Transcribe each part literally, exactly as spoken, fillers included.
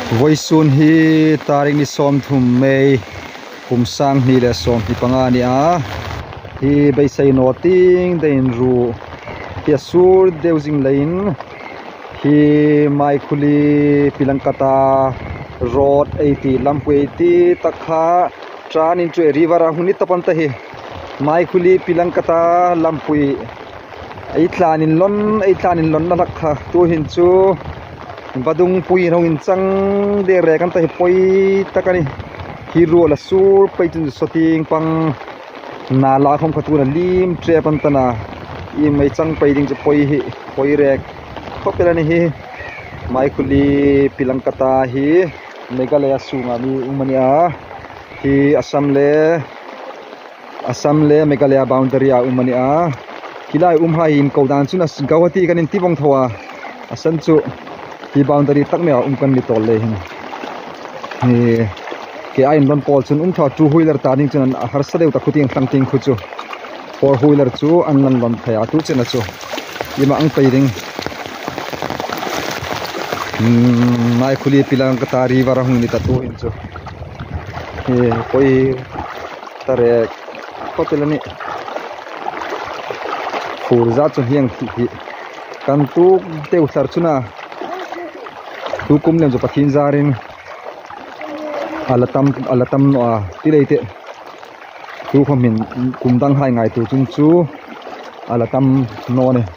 Vawisun hi tarik ni sawmthum May, kum sang hni le sawmhni panga a ni a. Hi beisei naw tieng daiin ruo hi a sur deu zing leiin, hi Maikhuli Pilangkata road ei ti, lampui ei ti tak kha, train in chu river a hung ni ta pan ta hi. Maikhuli Pilangkata lampui ei tlan inlawn, ei tlan inlawnna hlak kha tuhin chu vadungpuiin hung inchang der rek an ta hi, pawi tak a nih. Hi ruo la sur pei chun saw tieng pang nala khawm kha tuhin a lim ṭep an ta a. Ieng mei chang pei ding chu pawi hi, pawi rek khawp el a ni hi. Maikhuli Pilangkata hi Meghalaya sunga mi um a ni a. Hi Assam le Assam le Meghalaya boundary a um a ni a. Hi lai umhai inko dan chun a Guwahati kan inti vong tho a. A san chu hi boundary tak mei a um kan ni tawl lei hin. Hi kei a inlawn pawl chun um tho, two wheeler ta ding chun a harsa deu ta, khu tieng tlang tieng khu chu. Four wheeler chu an lan lawn thei a, tu chena chu. Ieng ang pei ding. Hmm, Maikhuli Pilangkata river a hung ni ta tuhin chu. Hi pawi ta rek khawp el a nih. Fur zat chu hieng hi, hi kan tuok deu thar chun a, tu kum lem chu Pathien zarin a la tam, a la tam naw a, ti lei te. Tu khawm hin kum danghai ngaituo chun chu a la tam naw a nih.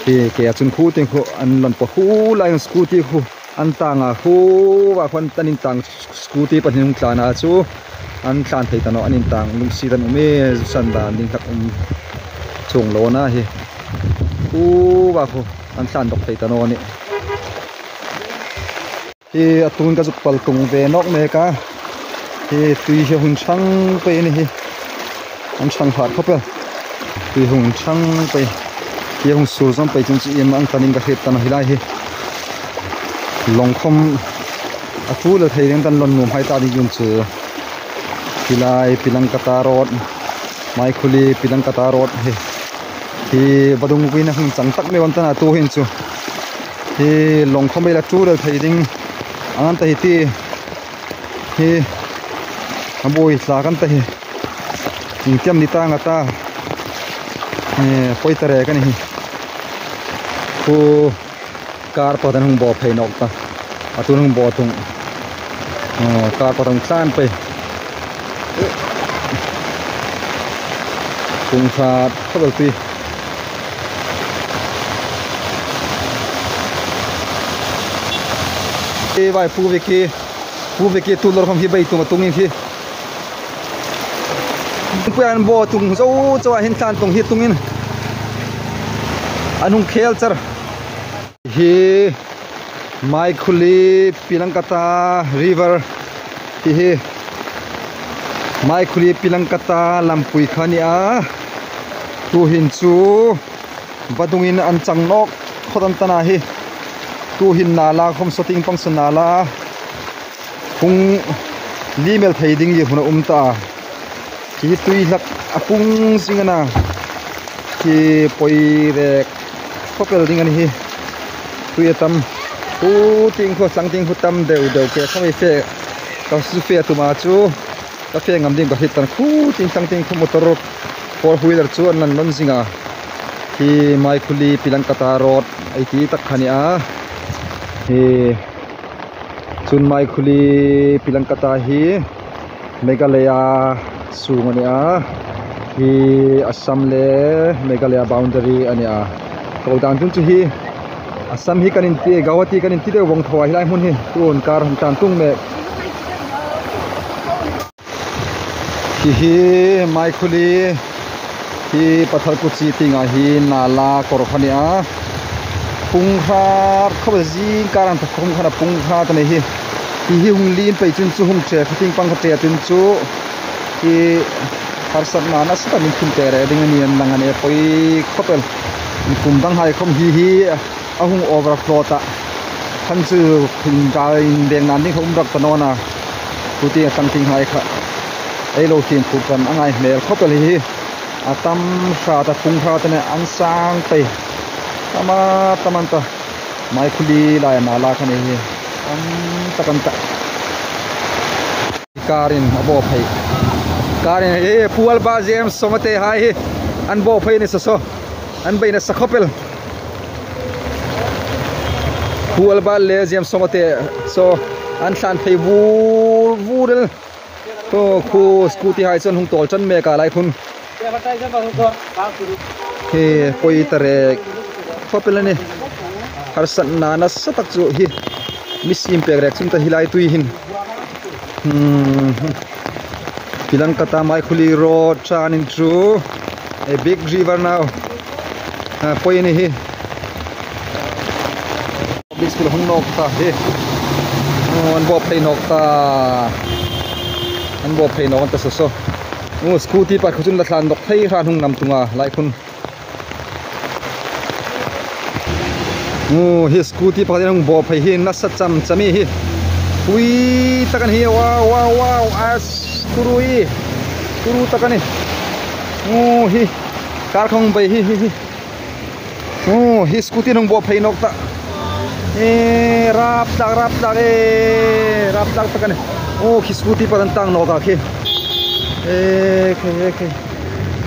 Hi kei a chun khu tieng khu an lan pawh, khu lai scooty khu an tang a, khu va khu an tan in tang, scooty pahni hung tlan a chu an tlan thei ta naw, an intang lungsiet an um e, zu san dan ding hlak um chuong lo a na hi. Khu va khu an tlan dawk thei ta naw a nih. Hi a tun ka zuk pal tung ve nawk mek a. Hi tui hi hung ṭhang pei a ni hi. An ṭhang hlat khawp el. Tui hung ṭhang pei. Hi hung sur zawm pei chun chu ieng ang ta ding ka hriet ta naw hi lai hi. Lawng khawm a tu lel thei ding, kan lawn nuomhai ta ding chun chu. Hi lai Pilangkata road, Maikhuli Pilangkata road hi. Hi vadungpuiin a hung chang tak mei an ta a tuhin chu. Hi lawng khawm ei la tu lel thei ding ang an ta hi ti. Hi a buoi tlak an ta hi. Ieng tieng ni ta nga ta. Hi pawi ta rek a ni hi. Khu car pakhat an hung baw phei nawk ta. A tun hung baw tung. Aw, car pakhat hung tlan pei. Kung khat khawp el tui. E vai, Pu Vicky, Pu Vicky tu lawr khawm hi bei tung a tungin hi. Pu an baw tung zo zo a hin tlan tung hi tungin. An hung khel char. Hi Maikhuli Pilangkata river hi hi. Maikhuli Pilangkata lampui kha a ni a. Tuhin chu vadungin an chang nawk khawp an ta a hi. Tuhin nala khawm saw tieng pang saw nala hung lim el thei ding hi hun a um ta a. Hi tui hlak a pung zing a na. Hi pawi rek khawp el ding a ni hi. Tui a tam. Khu tieng khu, tlang tieng khu tam deu deu, kei khawm ei fe, ka zu fe tum a chu. Ka fe ngam ding ka hriet ta naw. Khu tieng tlang tieng khu motor, four wheeler chu an lan lawn zing a. Hi Maikhuli Pilangkata road ei ti tak kha a ni a. Hi chun Maikhuli Pilangkata hi Meghalaya sung a ni a. Hi Assam le Meghalaya boundary a ni a. Ko dan chun chu hi Assam hi kan inti, Guwahati kan inti deu vong tho a, hi lai hmun hi. Tun car hung tlan tung mek. Hi hi Maikhuli, hi Patharkuchi tienga hi nala kawr kha a ni a. Pung hrat khawp el, zing kar an ta khawm khan a pung hrat a ni hi. Hi hi hung lim pei chun chu hung ṭhe kha tieng pang kha ṭhe chun chu hi harsatna nasa takin thin te re ding a ni an lang a nih, pawi khawp el. Kum danghai khawm hi hi a hung overflow ta. Khan chu inral inveng nan ding kha um rak ta naw a. Khu tieng a tlang tienghai kha ei lo thliem phut ran a ngai hmel khawp el hi hi. A tam hrat a, pung hrat a nih, an sang pei. Tam a tam an ta. Maikhuli lai nala kha a ni hi. Tam tak an ta. Karin a bo phei. Karin, eh, Pu Alba James Songate hai hi. An bo phei ni saw saw. An beina sa khawp el. Pu Alba le James Songate saw an thlan phei vur vur el. Ko khu scooty hai chuan hung tawl ṭan mek a lai khun. Hi poi ta rek. Khawp el a ni. Harsatna nasa tak chu hi mi sim pek rek chun ta hi lai tui hin. Hmm. Pilangkata Maikhuli road turning through a big river now. Ah, poi a ni hi. Big school hung nawk ta hi. Oh, an bo phei nawk ta. An bo phei nawk an ta saw saw. Oh, scooty pakhat chun la thlan nawk thei hran hung nam tunga lai khun. Oh, hi scooty pakhat in hung bo phei hi nasa cham cham hi. Ui, tak a ni hi, wow, wow, wow, as, turu hi. Turu tak a ni. Oh, hi. Kar khawng bei hi, hi, hi. Oh, hi scooty in hung bo phei nawk ta. Eh, rap tak, rap tak, eh, rap tak tak a ni. Oh, khi scooty pakhat an tang nawk a khi. Eh, khi, eh, khi.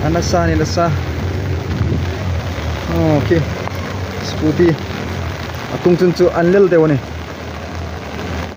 A nasa ni nasa. Oh, khi. Scooty. A tung chun chu an lel deu a ni.